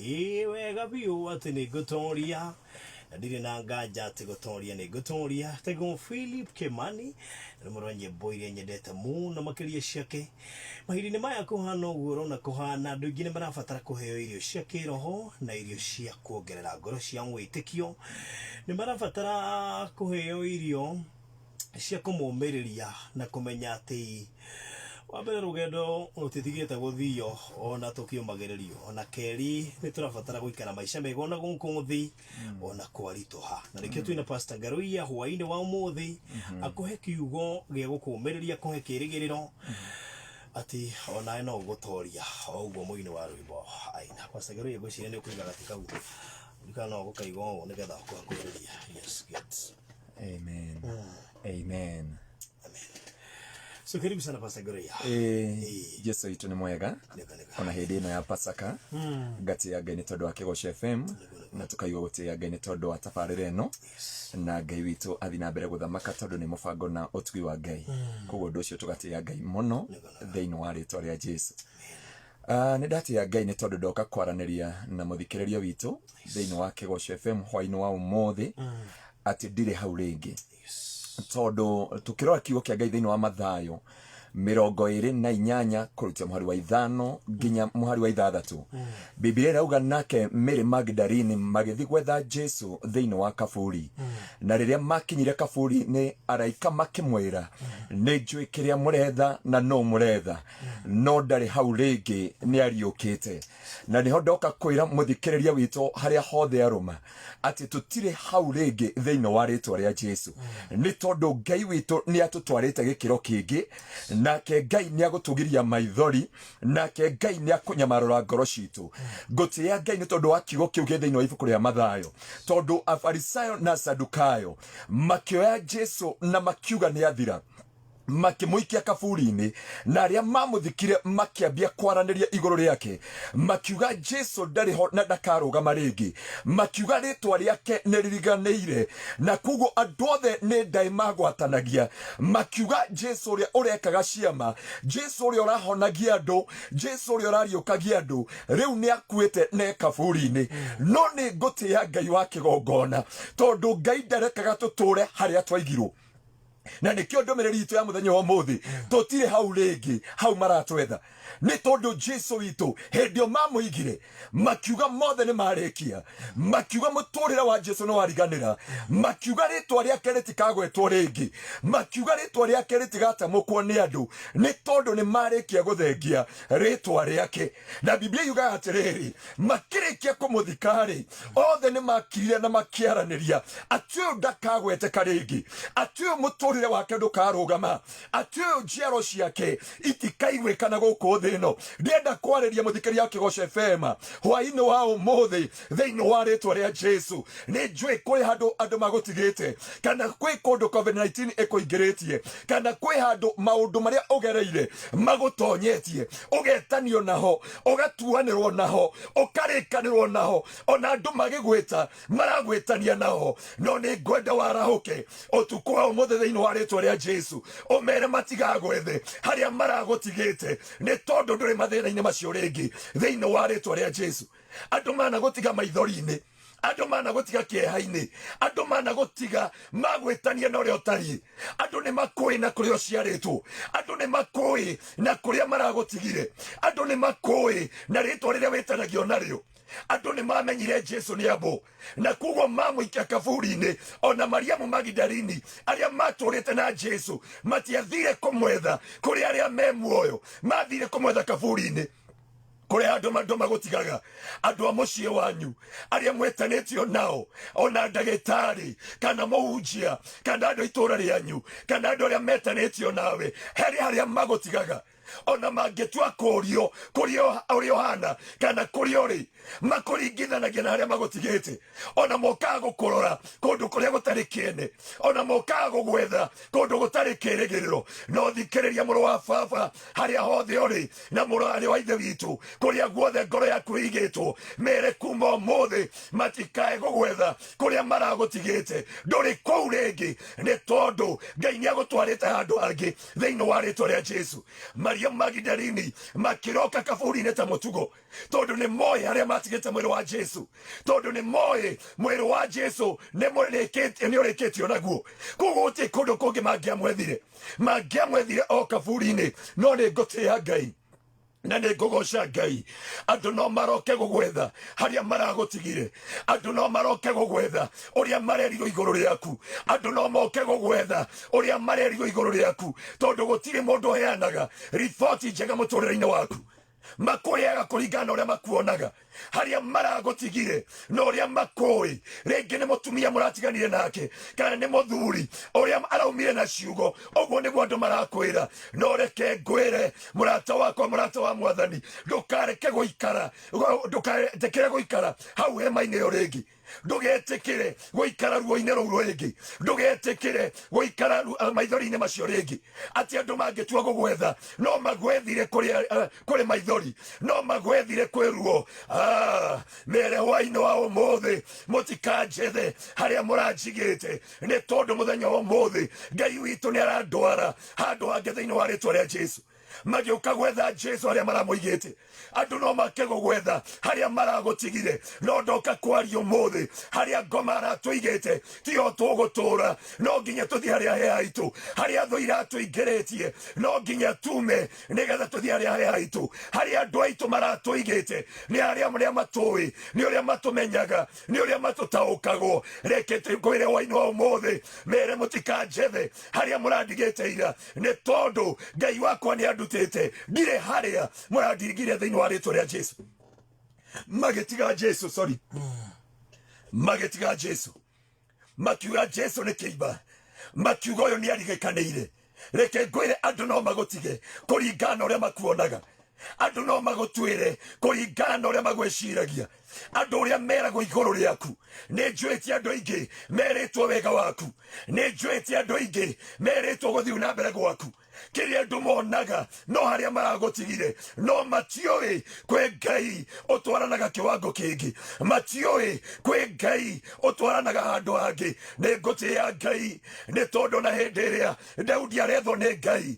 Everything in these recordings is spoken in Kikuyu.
Ĩĩ wega biũ atĩ nĩ ngũtoria na ndirĩ na nganja atĩ gũtoria nĩ ngũtoria. Tagwo Philip Kimani nĩ rũmwe rwa nyĩmbo iria nyendete mũno makĩria ciake. Mahinda-inĩ maya kũhana ũguo ũrona kũhana, andũ aingĩ nĩ marabatara kũheo irio cia kĩroho na irio cia kuongerera ngoro cia wĩtĩkio. Nĩ marabatara kũheo irio cia kũmũmĩrĩria na kũmenya atĩ wa mbere rũgendo rũtitigĩte gũthio ona tũkĩũmagĩrĩrio, ona kerĩ nĩ tũrabatara gũikara maica mega ona gũkũ thĩ ona kwaritũha. Na nĩkĩo twĩna Pastor Ngaruiya hwainĩ wa ũmũthĩ akũhe kiugo gĩa gũkũmĩrĩria, kũhe kĩrĩgĩrĩro atĩ onawe no ũgũtoria o ũguo mũini wa rwĩmbo aina. Pastor Ngaruiya, ngwĩciria nĩ ũkũiga gatĩ kau, ndikana no ũgũkaiga ũũ nĩgetha ũkũhakuhĩrĩria. Yes, good. Amen. Amen. So karibu sana Pastor Ngaruiya. Eh, Jesu witũ nĩ mwega Nĩguo, nĩguo. ona hĩndĩ ĩno ya Pasaka ngatĩĩa Ngai nĩ tondũ wa Kĩgoco FM na tũkaigua gũtĩĩa Ngai nĩ tondũ wa tabarĩra ĩno na Ngai witũ athiĩ na mbere gũthamaka tondũ nĩ mũbango na ũtugi wa Ngai. Koguo ũndũ ũcio tũgatĩĩa Ngai mũno thĩinĩ wa rĩtwa rĩa Jesu. Ah, nĩ ndatĩĩa Ngai nĩ tondũ ndoka kwaranĩria na mũthikĩrĩria witũ thĩinĩ wa Kĩgoco FM hwainĩ wa ũmũthĩ atĩ ndirĩ hau rĩngĩ tondũ tũkĩrora kiugo kĩa Ngai thĩinĩ wa Mathayo 28 kũrutia mũhari wa 5 nginya mũhari wa 6, Biblia ĩrauga nake Mary Magdalene magĩthiĩ gwetha Jesu thĩinĩ wa kaburi, na rĩrĩa makinyire kaburi-inĩ araika makĩmwĩra, nĩ njũĩ kĩrĩa mũretha na no mũretha, no ndarĩ hau rĩngĩ, nĩ ariũkĩte. Na nĩho ndoka kwĩra mũthikĩrĩria witũ harĩa hothe arũma atĩ tũtirĩ hau rĩngĩ thĩinĩ wa rĩtwa rĩa Jesu, nĩ tondũ Ngai witũ nĩ atũtwarĩte gĩkĩro kĩngĩ, nake Ngai nĩ agũtũgiria maithori, nake Ngai nĩ akũnyamarũra ngoro citũ. Ngũtĩĩa Ngai nĩ tondũ wa kiugo kĩu gĩ thĩinĩ wa ibuku rĩa Mathayo, tondũ Afarisayo na Sadukayo makĩoya Jesu na makiuga nĩ athira, makĩmũikia kaburi-inĩ, na arĩa mamũthikire makĩambia kwaranĩria igũrũ rĩake, makiuga Jesu ndarĩ ho na ndakarũgama rĩngĩ, makiuga rĩtwa rĩake nĩ ririganĩire, na koguo andũ othe nĩ ndaĩ magwatanagia, makiuga Jesu ũrĩa ũrekaga ciama, Jesu ũrĩa ũrahonagia andũ, Jesu ũrĩa ũrariũkagia andũ, rĩu nĩ akuĩte ne kaburi-inĩ. No nĩ ngũtĩĩa Ngai wa kĩgongona, tondũ Ngai ndarekaga tũtũre harĩa twaigirwo. Na nĩkĩo ndũmĩrĩri itũ ya mũthenya wa ũmũthĩ, tũtirĩ hau rĩngĩ hau maratwetha, nĩ tondũ Jesu witũ hĩndĩ ĩyo mamũigire makiuga mothe nĩ marĩkia, makiuga mũtũrĩre wa Jesu nĩ wariganĩra, makiuga rĩtwa rĩake rĩtikagwetwo rĩngĩ, makiuga rĩtwa rĩake rĩtigatamũkwo nĩ andũ, nĩ tondũ nĩ marĩkia gũthengia rĩtwa rĩake. Na Biblia yugaga atĩrĩrĩ, makĩrĩkia kũmũthika-rĩ, othe nĩ makirire na makĩaranĩria atĩ ũyũ ndakagweteka rĩngĩ, atĩ ũyũ mũtũrĩre wake ndũkarũgama, atĩ ũyũ njiaro ciake itikaiguĩkana gũkũ thĩ ĩno. Ndĩrenda kwarĩria mũthikĩria wa Kĩgoco FM hwainĩ wa ũmũthĩ thĩinĩ wa rĩtwa rĩa Jesu. Nĩ njũĩ kwĩ handũ andũ magũtigĩte, kana kwĩ kũndũ COVID-19 ĩkũingĩrĩtie, kana kwĩ handũ maũndũ marĩa ũgereire magũtonyetie, ũgetanio naho, ũgatuanĩrwo naho, ũkarĩkanĩrwo naho, ona andũ magĩgwĩta maragwĩtania naho. No nĩ ngwenda warahũke ũtukũ wa ũmũthĩ thĩinĩ wa rĩtwa rĩa Jesu, ũmere matigagwethe harĩa maragũtigĩte, nĩ tondũ ndũrĩ mathĩna-inĩ macio rĩngĩ thĩinĩ wa rĩtwa rĩa Jesu. Andũ mana gũtiga maithori-inĩ, andũ mana gũtiga kĩeha-inĩ, andũ mana gũtiga magwĩtania na ũrĩa ũtariĩ. Andũ nĩ makũĩ na kũrĩa ũciarĩtwo, andũ nĩ makũĩ na kũrĩa maragũtigire, andũ nĩ makũĩ na rĩtwa rĩrĩa wĩtanagio narĩo. Andũ nĩ mamenyire Jesu nĩ ambũ, na koguo mamũikia kaburi-inĩ. Ona Mariamu Magdalini arĩa matũrĩte na Jesu matiathire kũmwetha kũrĩ arĩa me muoyo, mathire kũmwetha kaburi-inĩ kũrĩa andũ andũ magũtigaga, andũ a mũciĩ wanyu arĩa mwetanĩtio nao, ona ndagĩtarĩ kana mũhunjia kana andũ a itũũra rĩanyu kana andũ arĩa metanĩtio nawe, harĩ harĩa magũtigaga. Ona mangĩtua kũrio kũrĩa ũrĩa ũhana kana kũrĩa ũrĩ, makũringithanagia na harĩa magũtigĩte. Ona mokaga gũkũrora kũndũ kũrĩa gũtarĩ kĩene, ona mokaga gũgwetha kũndũ gũtarĩ kĩrĩgĩrĩro. No thikĩrĩria mũrũ wa baba harĩa hothe ũrĩ, na mũrũ arĩ wa ithe witũ kũrĩa guothe ngoro yaku ĩigĩtwo, mere kuma ũmũthĩ matikae gũgwetha kũrĩa maragũtigĩte. Ndũrĩ kũu rĩngĩ, nĩ tondũ Ngai nĩ agũtwarĩte handũ hangĩ thĩinĩ wa rĩtwa rĩa Jesu. Maria Mariamu Magdalini makĩroka kaburi-inĩ ta mũtugo, tondũ nĩ moĩ harĩa matigĩte mwĩrĩ wa Jesu, tondũ nĩ moĩ mwĩrĩ wa Jesu nĩ ũrĩkĩtio naguo. Koguo gũtirĩ kũndũ kũngĩ mangĩamwethire, mangĩamwethire o kaburi-inĩ. No nĩ ngũtĩĩa Ngai na nĩ ngũgoca Ngai. Andũ no maroke gũgwetha harĩa maragũtigire, andũ no maroke gũgwetha ũrĩa marerirwo igũrũ rĩaku, andũ no moke gũgwetha ũrĩa marerirwo igũrũ rĩaku, tondũ gũtirĩ mũndũ ũheanaga riboti njega mũtũrĩre-inĩ waku. Makũheaga kũringana na ũrĩa makuonaga, harĩa maragũtigire na ũrĩa makũĩ. Rĩngĩ nĩ mũtumia mũratiganire nake, kana nĩ mũthuri ũrĩa araumire na ciugo, ũguo nĩguo andũ marakwĩra. No reke ngwĩre, mũrata wakwa, mũrata wa Mwathani, ndũkareke gũikara, ndũkaretĩkĩre gũikara hau hema-inĩ ĩyo rĩngĩ. Ndũgetĩkĩre gũikara ruo-inĩ rũu rĩngĩ, ndũgetĩkĩre gũikara maithori-inĩ macio rĩngĩ, atĩ andũ mangĩtua gũgwetha no magwethire kũrĩ maithori, no magwethire kwĩ ruo. Mere hwainĩ wa ũmũthĩ, mũtikanjethe harĩa mũranjigĩte, nĩ tondũ mũthenya wa ũmũthĩ Ngai witũ nĩ arandwara handũ hangĩ thĩinĩ wa rĩtwa rĩa Jesu. Magĩũka gwetha Jesu harĩa maramũigĩte. Andũ no make gũgwetha harĩa maragũtigire, no ndoka kwaria ũmũthĩ, harĩa ngoma aratũigĩte tiho tũgũtũra. No nginya tũthiĩ harĩa he haitũ, harĩa thũ iratũingĩrĩtie no nginya tume nĩgetha tũthiĩ harĩa he haitũ. Harĩa andũ aitũ maratũigĩte nĩ harĩa arĩa matũĩ, nĩ ũrĩa matũmenyaga, nĩ ũrĩa matũtaũkagwo. Reke ngwĩre hwainĩ wa ũmũthĩ, mere mũtikanjethe harĩa mũrandigĩte ira, nĩ tondũ Ngai wakwa nĩ andutĩte, ndirĩ harĩa mũrandirigire thĩinĩ wa rĩtwa rĩa Jesu. Magĩtiga Jesu, sorry, magĩtiga Jesu, makiuga Jesu nĩ kĩimba, makiuga ũyũ nĩ arigĩkanĩire. Reke ngwĩre, andũ no magũtige kũringana na ũrĩa makuonaga, andũ no magũtuĩre kũringana na ũrĩa magwĩciragia, andũ ũrĩa meragwo igũrũ rĩaku. Nĩ njũĩtie andũ aingĩ merĩtwo wega waku, nĩ njũĩtie andũ aingĩ merĩtwo gũthiĩ na mbere gwaku. Kĩrĩa andũ monaga no harĩa maragũtigire, no matiũĩ kwĩ Ngai ũtwaranaga kĩwango kĩngĩ, matiũĩ kwĩ Ngai ũtwaranaga handũ hangĩ. Nĩ ngũtĩĩa Ngai nĩ tondũ na hĩndĩ ĩrĩa Daudi arethwo nĩ Ngai,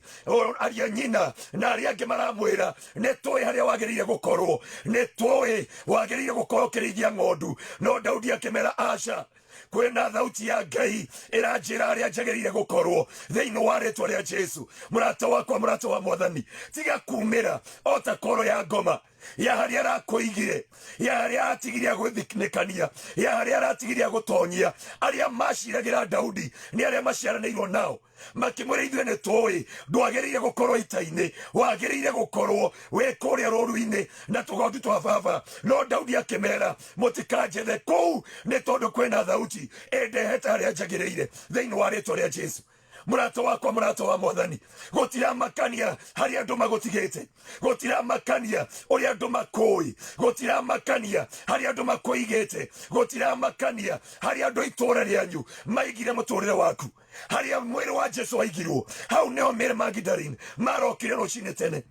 aria nyina na arĩa angĩ maramwĩra, nĩ tũĩ harĩa wagĩrĩire gũkorwo, nĩ tũĩ wagĩrĩire gũkorwo ũkĩrĩithia ng'ondu. No Daudi akĩmera, aca, kwĩna thauti ya Ngai ĩranjĩra harĩa njagĩrĩire gũkorwo thĩinĩ wa rĩtwa rĩa Jesu. Mũrata wakwa, mũrata wa Mwathani, tiga kumĩra o ta koro ya ngoma ya harĩa arakũigire, ya harĩa atigire agũthinĩkania, ya harĩa aratigire agũtonyia. Arĩa maciragĩra Daudi nĩ arĩa maciaranĩirwo nao, makĩmwĩra, ithuĩ nĩ tũĩ ndwagĩrĩire gũkorwo ita-inĩ, wagĩrĩire gũkorwo wĩ kũrĩa rũru-inĩ na tũgondu twa baba. No Daudi akĩmera, mũtikanjethe kũu, nĩ tondũ kwĩna thauti ĩndehete harĩa njagĩrĩire thĩinĩ wa rĩtwa rĩa Jesu. Mũrata wakwa, mũrata wa Mwathani, gũtiramakania harĩa andũ magũtigĩte, gũtiramakania ũrĩa andũ makũĩ, gũtiramakania harĩa andũ makũigĩte, gũtiramakania harĩa andũ itũũra rĩanyu maigire mũtũrĩre waku. Harĩa mwĩrĩ wa Jesu waigirwo, hau nĩho Mary Magdalene marokire rũcinĩ tene.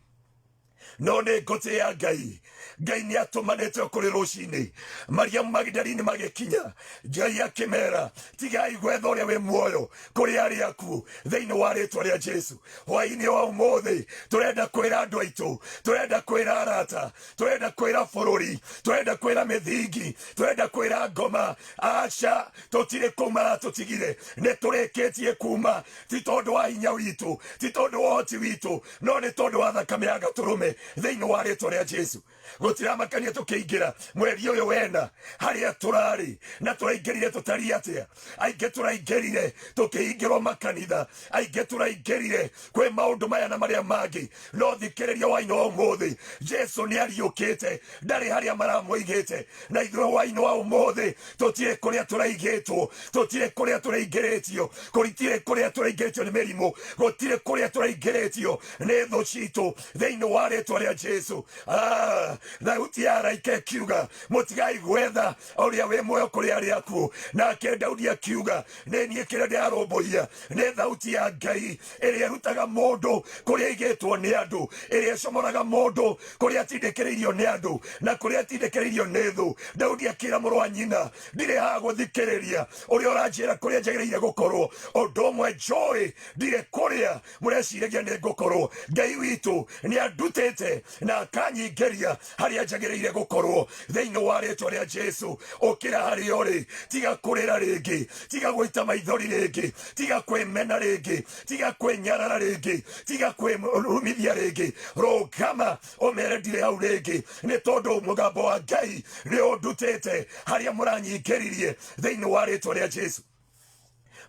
No nĩ ngũtĩĩa Ngai, Ngai nĩ atũmanĩte o kũrĩ rũcinĩ. Mariamu Magdalene magĩkinya, Ngai akĩmera, tigai gwetha ũrĩa wĩ muoyo kũrĩ arĩa akuũ thĩinĩ wa rĩtwa rĩa Jesu. Hwainĩ wa ũmũthĩ tũrenda kwĩra andũ aitũ, tũrenda kwĩra arata, tũrenda kwĩra bũrũri, tũrenda kwĩra mĩthingi, tũrenda kwĩra ngoma, aca, tũtirĩ kũu maratũtigire, nĩ tũrĩkĩtie kuma, ti tondũ wa hinya witũ, ti tondũ wa ũhoti witũ, no nĩ tondũ wa thakame ya Gatũrũme thĩinĩ wa rĩtwa rĩa Jesu. Gũtiramakania tũkĩingĩra mweri ũyũ wena harĩa tũrarĩ na tũraingĩrire tũtariĩ atĩa. Aingĩ tũraingĩrire tũkĩhingĩrwo makanitha, aingĩ tũraingĩrire kwĩ maũndũ maya na marĩa mangĩ, no thikĩrĩria wainĩ wa ũmũthĩ, Jesu nĩ ariũkĩte, ndarĩ harĩa maramũigĩte. Na ithuĩ hwainĩ wa ũmũthĩ tũtirĩ kũrĩa tũraigĩtwo, tũtirĩ kũrĩa tũraingĩrĩtio, gũtirĩ kũrĩa tũraingĩrĩtio nĩ mĩrimũ, gũtirĩ kũrĩa tũraingĩrĩtio nĩ thũ citũ thĩinĩ wa rĩtwa rĩa Jesu. Akĩmera thauti ya araika ĩkiuga mũtigai gwetha ũrĩa wĩ muoyo kũrĩ arĩa akuũ. Nake Daudi akiuga nĩ niĩ kĩrĩa ndĩrarũmbũiya nĩ thauti ya Ngai ĩrĩa ĩrutaga mũndũ kũrĩa aigĩtwo nĩ andũ, ĩrĩa ĩcomoraga mũndũ kũrĩa atindĩkĩrĩirio nĩ andũ na kũrĩa atindĩkĩrĩirio nĩ thũ. Daudi akĩra mũrũ wa nyina, ndirĩ haha gũthikĩrĩria ũrĩa ũranjĩra kũrĩa njagĩrĩire gũkorwo. Ũndũ ũmwe njũĩ, ndirĩ kũrĩa mũreciragia nĩ ngũkorwo. Ngai witũ nĩ andutĩte na akanyingĩria harĩa njagĩrĩire gũkorwo thĩinĩ wa rĩtwa rĩa Jesu. Ũkĩra harĩa ũrĩ, tiga kũrĩra rĩngĩ, tiga gũita maithori rĩngĩ, tiga kwĩmena rĩngĩ, tiga kwĩnyarara rĩngĩ, tiga kwĩrumithia rĩngĩ. Rũgama ũmere ndirĩ hau rĩngĩ, nĩ tondũ mũgambo wa Ngai nĩ ũndutĩte harĩa mũranyingĩririe thĩinĩ wa rĩtwa rĩa Jesu.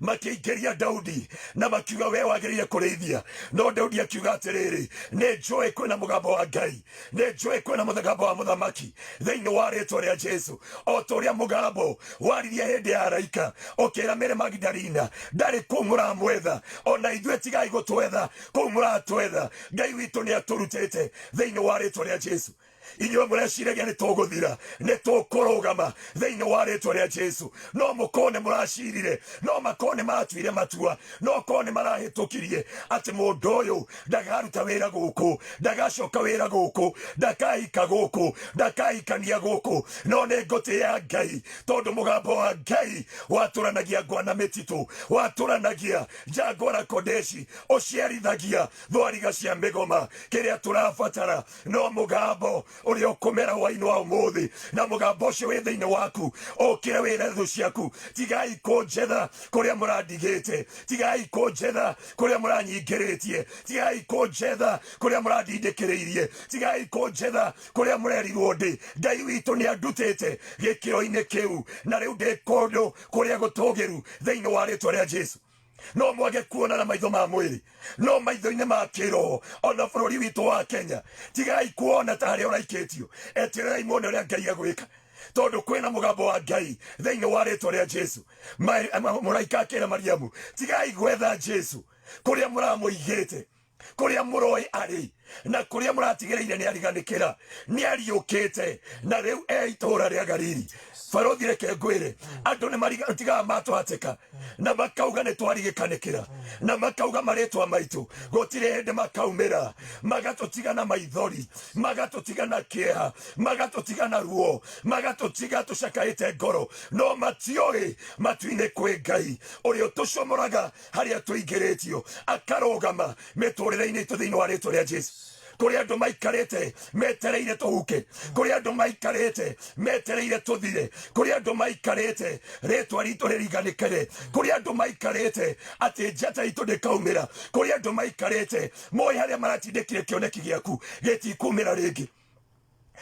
Makĩingĩria Daudi na makiuga we wagĩrĩire kũrĩithia, no Daudi akiuga atĩrĩrĩ, nĩ njũĩ kwĩna mũgambo wa Ngai, nĩ njũĩ kwĩna mũgambo wa mũthamaki thĩinĩ wa rĩtwa rĩa Jesu. O ta ũrĩa mũgambo waririe hĩndĩ ya araika ũkĩra Mary Magdalena, ndarĩ kũu mũramwetha, ona ithuĩ tigai gũtwetha kũu mũratwetha. Ngai witũ nĩ atũrutĩte thĩinĩ wa rĩtwa rĩa Jesu. Inyuĩ mũreciragia nĩ tũgũthira, nĩ tũkũrũgama thĩinĩ wa rĩtwa rĩa Jesu. No mũkorwo nĩ mũracirire, no makorwo nĩ matuire matua, no korwo nĩ marahĩtũkirie atĩ mũndũ ũyũ ndakaruta wĩra gũkũ, ndagacoka wĩra gũkũ, ndakahika gũkũ, ndakahikania gũkũ, no nĩ ngũtĩĩa Ngai, tondũ mũgambo wa Ngai watũranagia ngwa na mĩtitũ, watũranagia njangwa na kodeshi, ũciarithagia thwariga cia mĩgoma. Kĩrĩa tũrabatara no mũgambo ũrĩa ũkũmera hwainĩ wa ũmũthĩ, na mũgambo ũcio wĩ thĩinĩ waku. Ũkĩre wĩre thũ ciaku, tigai kũnjetha kũrĩa mũrandigĩte, tigai kũnjetha kũrĩa mũranyingĩrĩtie, tigai kũnjetha kũrĩa mũrandindĩkĩrĩirie, tigai kũnjetha kũrĩa mũrerirwo ndĩ. Ngai witũ nĩ andutĩte gĩkĩro-inĩ kĩu, na rĩu ndĩ kũndũ kũrĩa gũtũgĩru thĩinĩ wa rĩtwa rĩa Jesu. No mwage kuona na maitho ma mwĩrĩ, no maitho-inĩ ma kĩroho, ona bũrũri witũ wa Kenya, tigai kuona ta harĩa ũraikĩtio. Etererai muone ũrĩa Ngai egwĩka, tondũ kwĩna mũgambo wa Ngai thĩinĩ wa rĩtwa rĩa Jesu. Mũraika akĩra Mariamu, tigai gwetha Jesu kũrĩa mũramũigĩte, kũrĩa mũroĩ arĩ, na kũrĩa mũratigĩrĩire nĩ ariganĩkĩra, nĩ ariũkĩte na rĩu e itũũra rĩa Galili. Barothi, reke ngwĩre, andũ nĩ tigaga matũhatĩka na makauga nĩ twarigĩkanĩkĩra, na makauga marĩtwa maitũ gũtirĩ hĩndĩ makaumĩra, magatũtiga na maithori, magatũtiga na kĩeha, magatũtiga na ruo, magatũtiga tũcakaĩte ngoro, no matiũĩ matu-inĩ kwĩ Ngai ũrĩa ũtũcomoraga harĩa tũingĩrĩtio, akarũgama mĩtũrĩre-inĩ itũ thĩinĩ wa rĩtwa rĩa Jesu. Kũrĩ andũ maikarĩte metereire tũhuke, kũrĩ andũ maikarĩte metereire tũthire, kũrĩ andũ maikarĩte rĩtwa ritũ rĩriganĩkĩre, kũrĩ andũ maikarĩte atĩ njata itũ ndĩkaumĩra, kũrĩ andũ maikarĩte moĩ harĩa maratindĩkire kĩoneki gĩaku gĩtikumĩra rĩngĩ.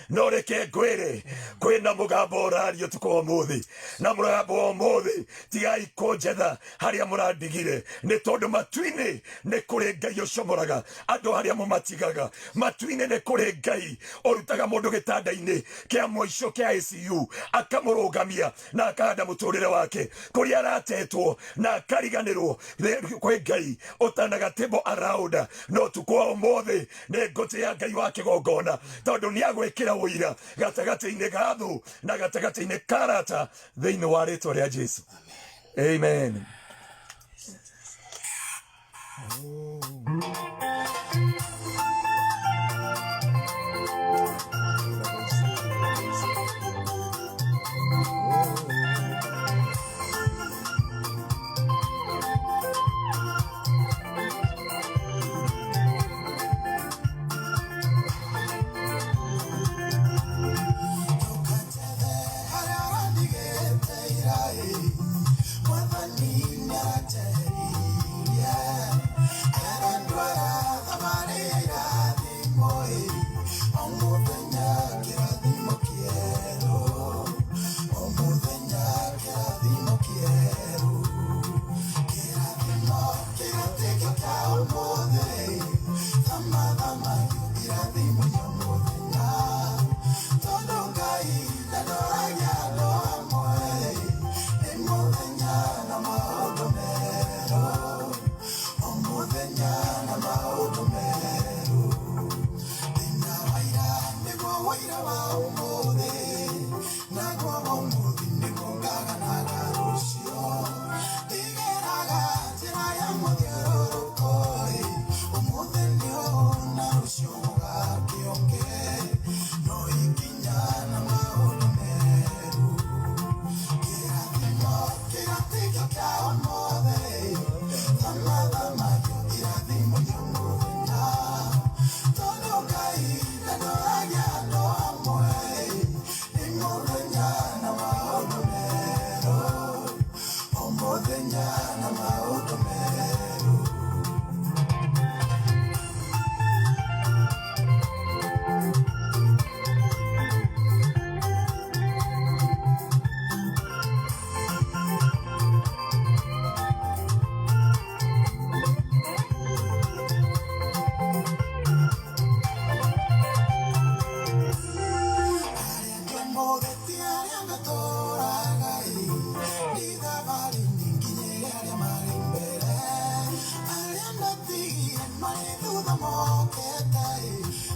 No reke ngwĩre, kwĩna mũgambo ũraria ũtukũ wa ũmũthĩ, na mũgambo wa ũmũthĩ, tigai kũnjetha harĩa mũrandigire, nĩ tondũ matu-inĩ nĩ kũrĩ Ngai ũcomoraga andũ harĩa mũmatigaga. Matu-inĩ nĩ kũrĩ Ngai ũrutaga mũndũ gĩtanda-inĩ kĩa mũico kĩa ICU, akamũrũgamia na akahanda mũtũrĩre wake kũrĩa aratetwo na akariganĩrwo. Kwĩ Ngai ũtanaga table around. No ũtukũ wa ũmũthĩ nĩ ngũtĩĩa Ngai wa kĩgongona, tondũ nĩ agwĩkĩra ũira gatagatĩ-inĩ ga thũ na gatagatĩ-inĩ ka arata thĩinĩ wa rĩtwa rĩa Jesu. Amen. Matũraga ĩ, nĩ thabarĩ nyingĩ arĩa marĩ mbere, arĩa ndatigire marĩ thutha mokete ĩ,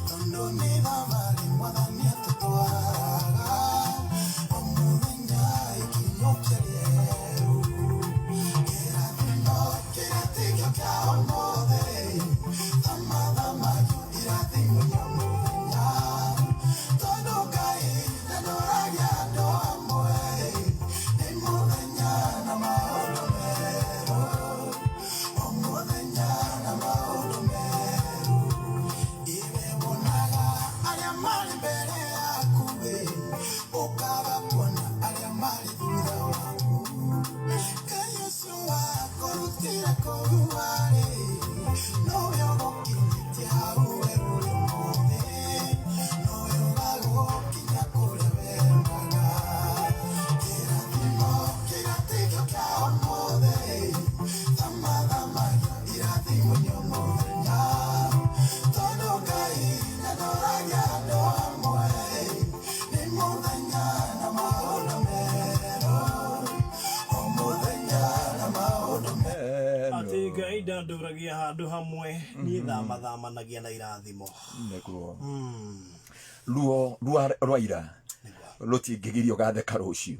tondũ nĩ thabarĩ Mwathani atũtwaraga o mũthenya ikinyũkia rĩerũ. Kĩrathimo kĩrĩa tikĩo kĩa ũmũthĩ, thamathamagio irathimo nĩ o mũthenya, tondũ Ngai ndandoragia andũ amwe, nĩ mũthenya na maũndũ merũ, o mũthenya na maũndũ merũ. Iwe wonaga arĩa marĩ mbere yaku ĩ, ũkaga kuona arĩa marĩ thutha waku. Ngai ũcio wakũrutire kũu warĩ, nowe ũgũkinyĩtie hau we ũrĩ ũmũthĩ, nowe ũgagũkinya kũrĩa wendaga. Kĩrathimo kĩrĩa tikĩo kĩa ũmũthĩ, thamathamagio irathimo nĩ o mũthenya, tondũ Ngai ndandoragia andũ amwe, nĩ mũthenya na maũndũ merũ, o mũthenya na maũndũ merũ. Atĩ Ngai ndandũragia handũ hamwe, niĩ thamathamanagia na irathimo. Nĩguo ruo rwa ira rũtingĩgiria ũgatheka rũciũ,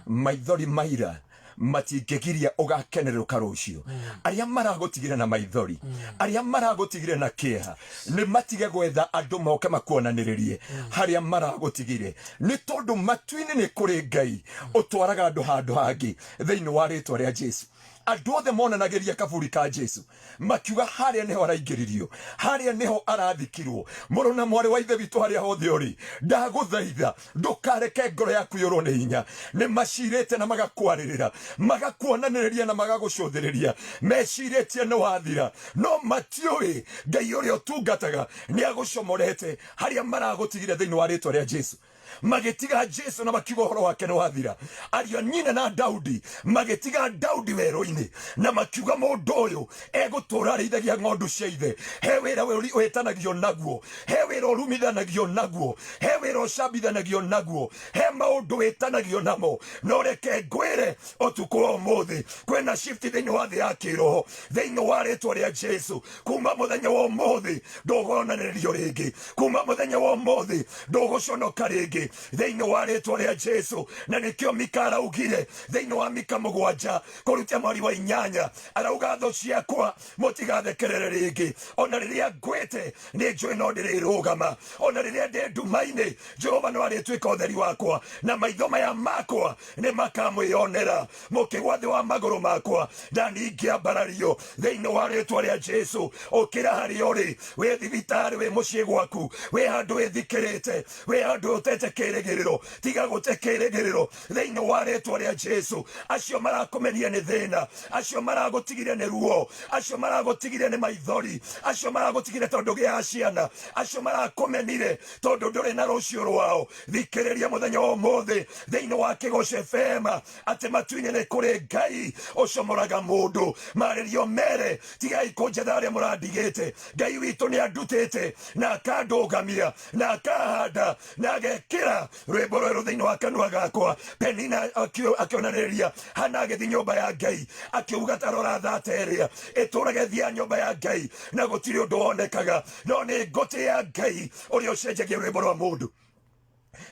maithori maira matingĩgiria ũgakenerũka rũciũ. Arĩa maragũtigire na maithori, arĩa maragũtigire na kĩeha, nĩ matige gwetha andũ moke makuonanĩrĩrie harĩa maragũtigire, nĩ tondũ matu-inĩ nĩ kũrĩ Ngai ũtwaraga andũ handũ hangĩ thĩinĩ wa rĩtwa rĩa Jesu. Andũ othe monanagĩria kaburi ka Jesu makiuga harĩa nĩho araingĩririo, harĩa nĩho arathikirwo. Mũrũ na mwarĩ wa ithe witũ, harĩa hothe ũrĩ, ndagũthaitha ndũkareke ngoro yaku yũrwo nĩ hinya. Nĩ macirĩte na magakwarĩrĩra, magakuonanĩrĩria na magagũcũthĩrĩria, mecirĩtie nĩ wathira, no matiũĩ Ngai ũrĩa ũtungataga nĩ agũcomorete harĩa maragũtigire thĩinĩ wa rĩtwa rĩa Jesu. Magĩtiga Jesu na makiuga ũhoro wake nĩ wathira. Ariũ a nyina na Daudi magĩtiga Daudi werũ-inĩ na makiuga mũndũ ũyũ egũtũra arĩithagia ng'ondu cia ithe. He wĩra wĩtanagio naguo, he wĩra ũrumithanagio naguo, he wĩra ũcambithanagio naguo, he maũndũ wĩtanagio namo. No reke ngwĩre ũtukũ wa ũmũthĩ kwĩna shift thĩinĩ wa thĩ ya kĩroho thĩinĩ wa rĩtwa rĩa Jesu. Kuma mũthenya wa ũmũthĩ ndũgonanĩrĩrio rĩngĩ, kuma mũthenya wa ũmũthĩ ndũgũconoka rĩngĩ thĩinĩ wa rĩtwa rĩa Jesu. Na nĩkĩo Mika araugire thĩinĩ wa Mika 7 kũruta mweri wa 8, arauga thũ ciakwa mũtigathekerere rĩngĩ, ona rĩrĩa ngwĩte nĩ njũĩ no ndĩrĩrũgama, ona rĩrĩa ndĩ nduma-inĩ Jehova no arĩtuĩka ũtheri wakwa, na maitho maya makwa nĩ makamwĩonera. Mũkĩgwa thĩ wa magũrũ makwa na ningĩambarario thĩinĩ wa rĩtwa rĩa Jesu. Ũkĩra harĩa ũrĩ, wĩ thibitarĩ, wĩ mũciĩ gwaku, wĩ handũ wĩthikĩrĩte, wĩ handũ ũtete kĩrĩgĩrĩro, tiga gũte kĩrĩgĩrĩro thĩinĩ wa rĩtwa rĩa Jesu. Acio marakũmenia nĩ thĩna, acio maragũtigire nĩ ruo, acio maragũtigire nĩ maithori, acio maragũtigire tondũ gĩa ciana, acio marakũmenire tondũ ndũrĩ na rũciũ rwao, thikĩrĩria mũthenya wa ũmũthĩ thĩinĩ wa Kĩgoco FM atĩ matu-inĩ nĩ kũrĩ Ngai ũcomoraga mũndũ. Marĩrio mere, tigai kũnjetha arĩa mũrandigĩte. Ngai witũ nĩ andutĩte na akandũgamia na akahanda na agekĩra rwĩmbo rwerũ thĩinĩ wa kanua gakwa. Penina akĩonanĩrĩria Hana agĩthiĩ nyũmba ya Ngai akiuga ta rora thata ĩrĩa ĩtũraga ĩthiaga nyũmba ya Ngai na gũtirĩ ũndũ wonekaga, no nĩ ngũtĩĩa Ngai ũrĩa ũcenjagia rwĩmbo rwa mũndũ.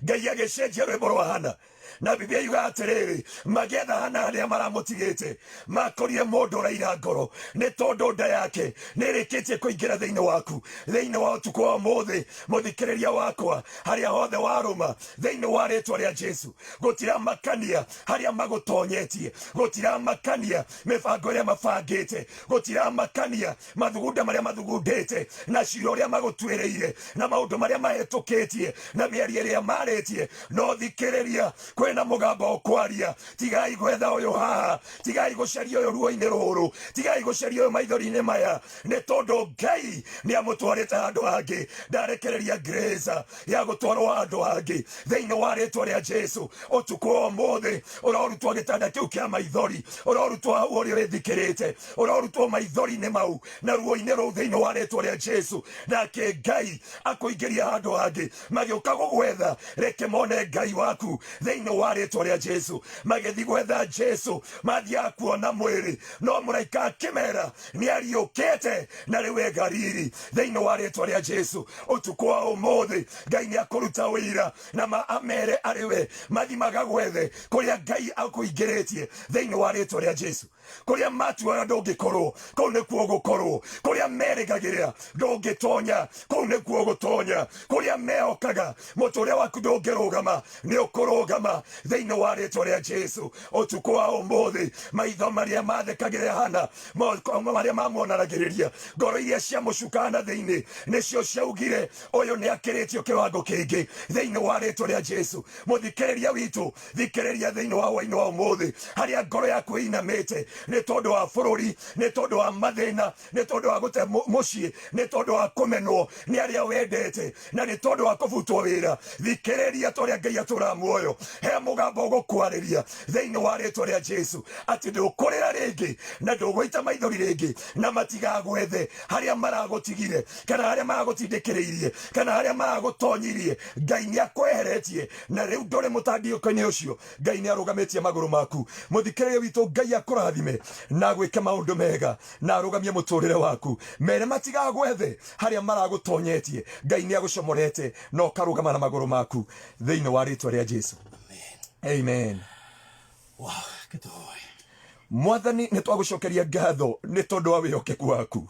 Ngai agĩcenjia rwĩmbo rwa Hana, na Biblia yuga atĩrĩrĩ, magĩetha Hana arĩa maramũtigĩte, makorire mũndũ ũraira ngoro nĩ tondũ nda yake nĩ ĩrĩkĩtie kũingĩra thĩinĩ waku. Thĩinĩ wa ũtukũ wa ũmũthĩ, mũthikĩrĩria wakwa, harĩa hothe warũma thĩinĩ wa rĩtwa rĩa Jesu, gũtiramakania harĩa magũtonyetie, gũtiramakania mĩbango ĩrĩa mabangĩte, gũtiramakania mathugunda marĩa mathugundĩte, na cira ũrĩa magũtuĩrĩire, na maũndũ marĩa mahĩtũkĩtie, na mĩario ĩrĩa marĩtie, no thikĩrĩria, kwĩna mũgambo ũkwaria. Tigai gwetha ũyũ haha, tigai gũcaria ũyũ ruo-inĩ rũrũ, tigai gũcaria ũyũ maithori-inĩ maya, nĩ tondũ Ngai nĩ amũtwarĩte handũ hangĩ. Ndarekereria grace ya gũtwarwo handũ hangĩ thĩinĩ wa rĩtwa rĩa Jesu. Ũtukũ wa ũmũthĩ ũrorutwo gĩtanda kĩu kĩa maithori, ũrorutwo hau ũrĩa ũrĩthikĩrĩte, ũrorutwo maithori-inĩ mau na ruo-inĩ rũu thĩinĩ wa rĩtwa rĩa Jesu. Nake Ngai akũingĩria handũ hangĩ. Magĩũka gũgwetha, reke mone Ngai waku thĩinĩ Thĩinĩ wa rĩtwa rĩa Jesu, magĩthiĩ gwetha Jesu, mathiaga kuona mwĩrĩ, no mũraika akĩmera nĩ ariũkĩte na rĩu e Galili. Thĩinĩ wa rĩtwa rĩa Jesu, ũtukũ wa ũmũthĩ Ngai nĩ akũruta ũira na ma amere arĩ we mathi magagwethe kũrĩa Ngai akũingĩrĩtie. Thĩinĩ wa rĩtwa rĩa Jesu, kũrĩa matuaga ndũngĩkorwo, kũu nĩkuo ũgũkorwo. Kũrĩa merĩgagĩrĩra ndũngĩtonya, kũu nĩkuo ũgũtonya. Kũrĩa mehokaga mũtũrĩre waku ndũngĩrũgama, nĩ ũkũrũgama thĩinĩ wa rĩtwa rĩa Jesu. Ũtukũ wa ũmũthĩ, maitho marĩa mathekagĩrĩra Hana, moko marĩa mamuonanagĩrĩria, ngoro iria ciamũcukaga na thĩinĩ nĩcio ciaugire ũyũ nĩ akĩrĩtio kĩwango kĩngĩ. Thĩinĩ wa rĩtwa rĩa Jesu, mũthikĩrĩria witũ, thikĩrĩria thĩinĩ wa hwainĩ wa ũmũthĩ, harĩa ngoro yaku ĩinamĩte nĩ tondũ wa bũrũri, nĩ tondũ wa mathĩna, nĩ tondũ wa gũte mũciĩ, nĩ tondũ wa kũmenwo nĩ arĩa wendete, na nĩ tondũ wa kũbutwo wĩra, thikĩrĩria ta ũrĩa Ngai atũraga muoyo. He mũgambo ũgũkwarĩria thĩinĩ wa rĩtwa rĩa Jesu atĩ ndũkũrĩra rĩngĩ na ndũgũita maithori rĩngĩ, na matigagwethe harĩa maragũtigire, kana harĩa maragũtindĩkĩrĩirie, kana harĩa maragũtonyirie. Ngai nĩ akweheretie na rĩu ndũrĩ mũtangĩko-inĩ ũcio. Ngai nĩ arũgamĩtie magũrũ maku. Mũthikĩrĩria witũ, Ngai akũrathime na agwĩke maũndũ mega na arũgamie mũtũrĩre waku. Mere matigagwethe harĩa maragũtonyetie. Ngai nĩ agũcomorete na ũkarũgama na magũrũ maku thĩinĩ wa rĩtwa rĩa Jesu. Amen. Wow, kĩtũhoe. Mwathani, nĩ twagũcokeria ngatho nĩ tondũ wa wĩhokeku waku.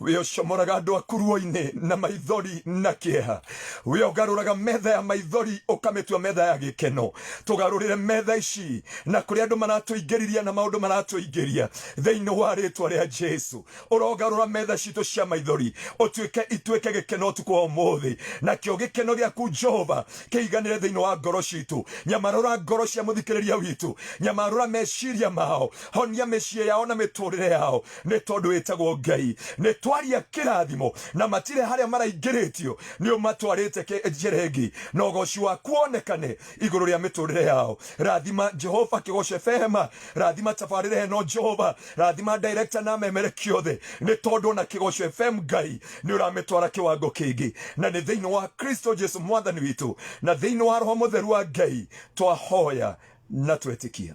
Wĩocomoraga andũ aku ruo-inĩ na maithori na kĩeha. Wĩogarũraga metha ya maithori ũkamĩtua metha ya gĩkeno. Tũgarũrĩre metha ici na kũrĩa andũ maratũingĩriria na maũndũ maratũingĩria thĩinĩ wa rĩtwa rĩa Jesu. Ũrogarũra metha citũ cia maithori ũtuĩke ituĩke gĩkeno ũtukũ wa ũmũthĩ, nakĩo gĩkeno gĩaku Jehova kĩiganĩre thĩinĩ wa ngoro citũ. Nyamarũra ngoro cia mũthikĩrĩria witũ, nyamarũra meciria mao, honia mĩciĩ yao na mĩtũrĩre yao, nĩ tondũ wĩtagwo Ngai. Nĩ twaria kĩrathimo na matirĩ harĩa maraingĩrĩtio, nĩ ũmatwarĩte njĩra ĩngĩ, na ũgoci waku wonekane igũrũ rĩa mĩtũrĩre yao. Rathima Jehova kĩgoce Fehema, rathima tabarĩra ĩno Jehova, rathima director na memereki othe, nĩ tondũ ona kĩgoco FM Ngai nĩ ũramĩtwara kĩwango kĩngĩ, na nĩ thĩinĩ wa Kristo Jesu mwathani witũ na thĩinĩ wa Roho Mũtheru wa Ngai twahoya na twetĩkia.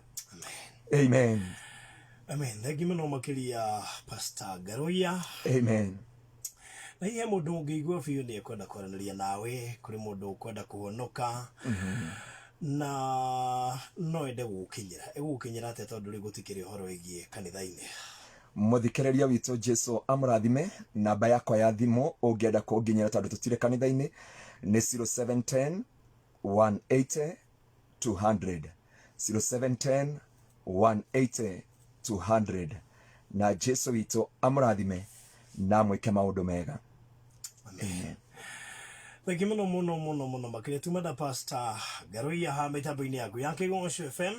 Amen. Amen. Thengi mũno makĩria Pastor Ngaruiya. Amen. Na hihi he mũndũ ũngĩigua biũ nĩ ekwenda kwaranĩria nawe, kũrĩ mũndũ ũkwenda kũhonoka na no ende gũgũkinyĩra, ĩgũgũkinyĩra atĩa tondũ rĩu gũtikĩrĩ ũhoro wĩgiĩ kanitha-inĩ? Mũthikĩrĩria witũ, Jesu amũrathime. Namba yakwa ya thimũ ũngĩenda kũnginyĩra tondũ tũtirĩ kanitha-inĩ nĩ 0710 180 200, 0710 180 200. Na Jesu witũ amũrathime na amwĩke maũndũ mega. Amen. Thengi mũno mũno mũno mũno makĩria tuma na Pastor Ngaruiya ha mĩtambo-inĩ yaku ya Kĩgoco FM.